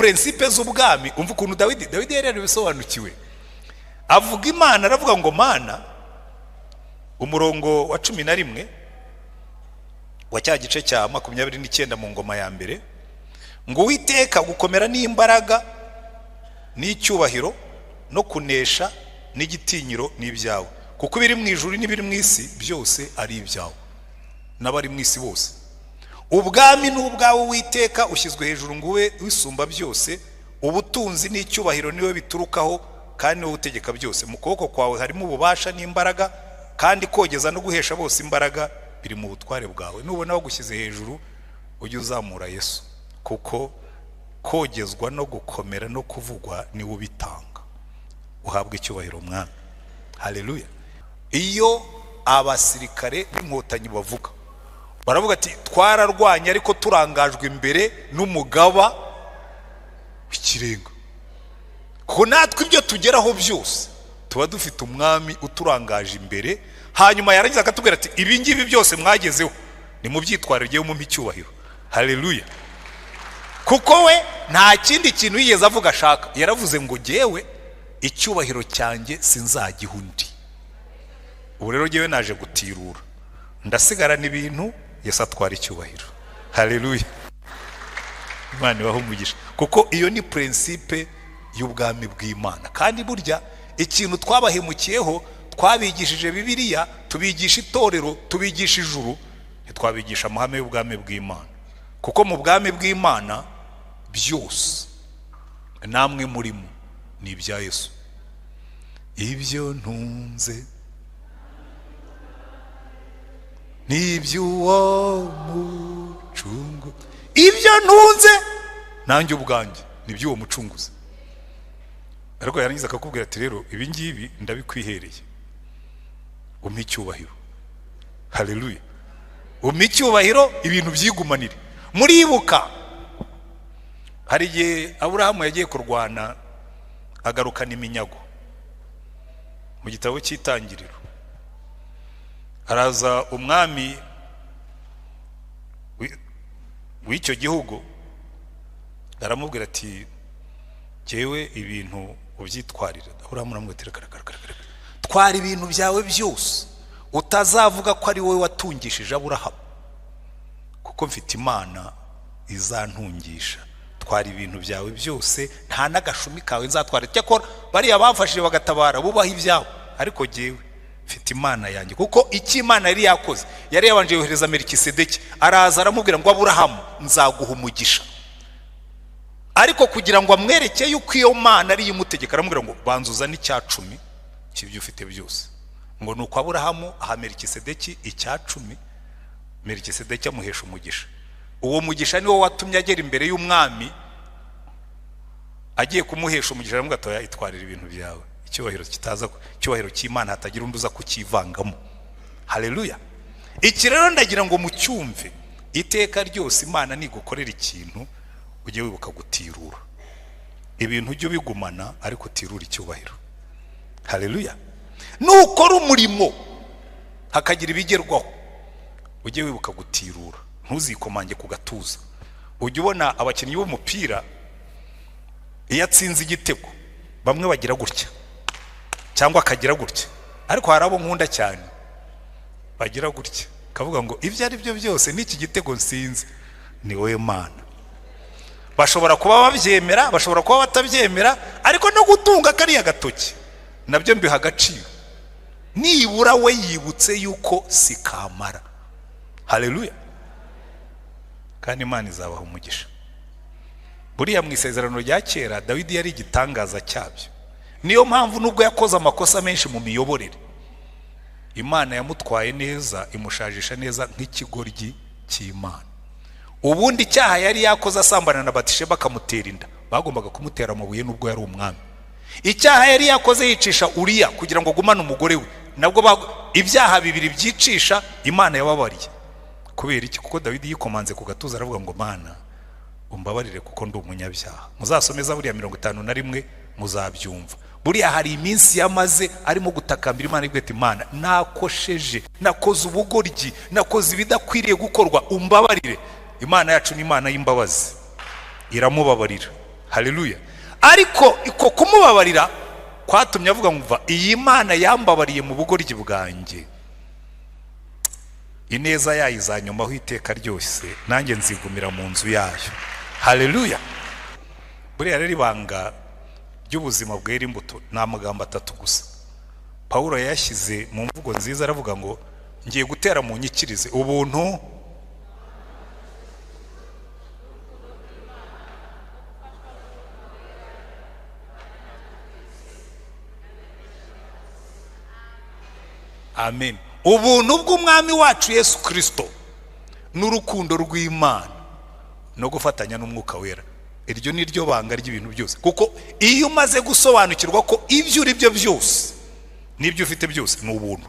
principe z'ubwami. Umva ukuntu Dawidi yari yarabisobanukiwe. Avuga Imana, aravuga ngo: "Mana", umurongo wa 11 wa cya gice cya 29 mu Ngoma ya Mbere, ngo: "Uwiteka, gukomera n'imbaraga n'icyubahiro no kunesha n'igitinyiro ni ibyawe, kuko ibiri mu ijuru n'ibiri mu isi byose ari ibyawe, n'abari mu isi bose. Ubwami ni ubwawe, Uwiteka, ushyizwe hejuru ngo ube wisumba byose. Ubutunzi n'icyubahiro niwe biturukaho, kandi niwe utegeka byose. Mu kuboko kwawe harimo ububasha n'imbaraga, kandi kogeza no guhesha bose imbaraga biri mu butware bwawe." Nubona bagushyize hejuru, ujye uzamura Yesu, kuko kogezwa no gukomera no kuvugwa niwe ubitanga. Uhabwa icyubahiro, Mwami. Haleluya. Iyo abasirikare b'Inkotanyi bavuga, baravuga ati: "Twararwanye ariko turangajwe imbere n'Umugaba w'Ikirenga." Kuko natwe ibyo tugeraho byose tuba dufite Umwami uturangaje imbere, hanyuma yarangiza akatubwira ati: "Ibi ngibi byose mwagezeho, ni mu byitwarire, mumpe icyubahiro." Haleluya. Kuko we nta kindi kintu yigeze avuga ashaka. Yaravuze ngo: "Jyewe icyubahiro cyanjye sinzagiha undi." Ubu rero jyewe naje gutirura, ndasigarana ibintu, Yesu atwara icyubahiro. Haleluya. Imana ibaho umugisha, kuko iyo ni principe y'ubwami bw'Imana. Kandi burya ikintu twabahemukiyeho, twabigishije Bibiliya, tubigisha itorero, tubigisha ijuru, ntitwabigisha amahame y'ubwami bw'Imana. Kuko mu bwami bw'Imana byose namwe murimo ni ibya Yesu. Ibyo ntunze ni iby'uwo mucungu, ibyo ntunze nanjye ubwanjye ni iby'uwo mucunguzi. Ariko yarangiza akakubwira ati: "Rero ibi ngibi ndabikwihereye, umpe icyubahiro." Haleluya. Umpe icyubahiro, ibintu byigumanire. Muribuka hari igihe Aburahamu yagiye kurwana, agarukana iminyago. Mu gitabo cy'Itangiriro, haraza umwami w'icyo gihugu, aramubwira ati: "Jyewe ibintu ubyitwarire." Aburahamu aramubwira ati: "Reka, reka, reka, reka, twara ibintu byawe byose, utazavuga ko ari wowe watungishije Aburahamu, kuko mfite Imana izantungisha. Twara ibintu byawe byose, nta n'agashumi kawe nzatwara. Cyakora bariya bamfashije bagatabara, bubaha ibyabo, ariko jyewe mfite Imana yanjye." Kuko icyo Imana yari yakoze, yari yabanje yohereza Melikisedeki, araza aramubwira ngo: "Aburahamu, nzaguha umugisha." Ariko kugira ngo amwereke yuko iyo Mana ariyo imutegeka, aramubwira ngo: "Banza uzane icya cumi cy'ibyo ufite byose." Ngo ni uko Aburahamu aha Melikisedeki icya cumi, Melikisedeki amuhesha umugisha. Uwo mugisha niwo watumye agera imbere y'umwami, agiye kumuhesha umugisha, aramubwira ati: "Oya, itwarira ibintu byawe, icyubahiro kitaza, icyubahiro cy'Imana hatagira undi uza kukivangamo." Haleluya. Iki rero ndagira ngo mucyumve: iteka ryose Imana nigukorera ikintu, ujye wibuka gutirura ibintu, ujye ubigumana ariko utirura icyubahiro. Haleluya. Nukora umurimo hakagira ibigerwaho, ujye wibuka gutirura, ntuzikomange ku gatuza. Ujya ubona abakinnyi b'umupira, iyo atsinze igitego, bamwe bagira gutya cyangwa akagira gutya, ariko hari abo nkunda cyane bagira gutya, kavuga ngo: "Ibyo ari byo byose, n'iki gitego nsinze ni wowe Mana." Bashobora kuba babyemera, bashobora kuba batabyemera, ariko no gutunga kariya gatoki nabyo mbiha agaciro. Nibura we yibutse yuko si kamara. Haleluya. Kandi Imana izabaha umugisha. Buriya mu Isezerano rya Kera, Dawidi yari igitangaza cyabyo. Niyo mpamvu nubwo yakoze amakosa menshi mu miyoborere, Imana yamutwaye neza, imushajisha neza nk'ikigoryi cy'Imana. Ubundi icyaha yari yakoze asambana na Batisheba akamutera inda, bagombaga kumutera amabuye nubwo yari umwami. Icyaha yari yakoze yicisha Uriya kugira ngo agumane umugore we, nabwo ibyaha bibiri byicisha, Imana yababariye. Kubera iki? Kuko Dawidi yikomanze ku gatuza, aravuga ngo: "Mana, umbabarire kuko ndi umunyabyaha." Muzasomeza buriya 51 muzabyumva. Buriya hari iminsi yamaze arimo gutakambira Imana, ibwira ati: "Imana, nakosheje, nakoze ubugoryi, nakoze ibidakwiriye gukorwa, umbabarire." Imana yacu ni Imana y'imbabazi, iramubabarira. Haleluya. Haleluya! Ariko iko kumubabarira kwatumye avuga ngo: "Mva, iyi Mana yambabariye mu bugoryi bwanjye, ineza yayo izanyomaho iteka ryose, nanjye nzigumira mu nzu yayo." Haleluya! Buriya rero ibanga ry'ubuzima bwera imbuto ni amagambo atatu gusa. Pawulo yayashyize mu mvugo nziza, aravuga ngo: "Ngiye gutera mu nyikirize ubuntu." Amen. Ubuntu bw'Umwami wacu Yesu Kirisito n'urukundo rw'Imana no gufatanya n'Umwuka Wera, iryo ni ryo banga ry'ibintu byose. Kuko iyo umaze gusobanukirwa ko ibyo uri byo byose n'ibyo ufite byose ni ubuntu.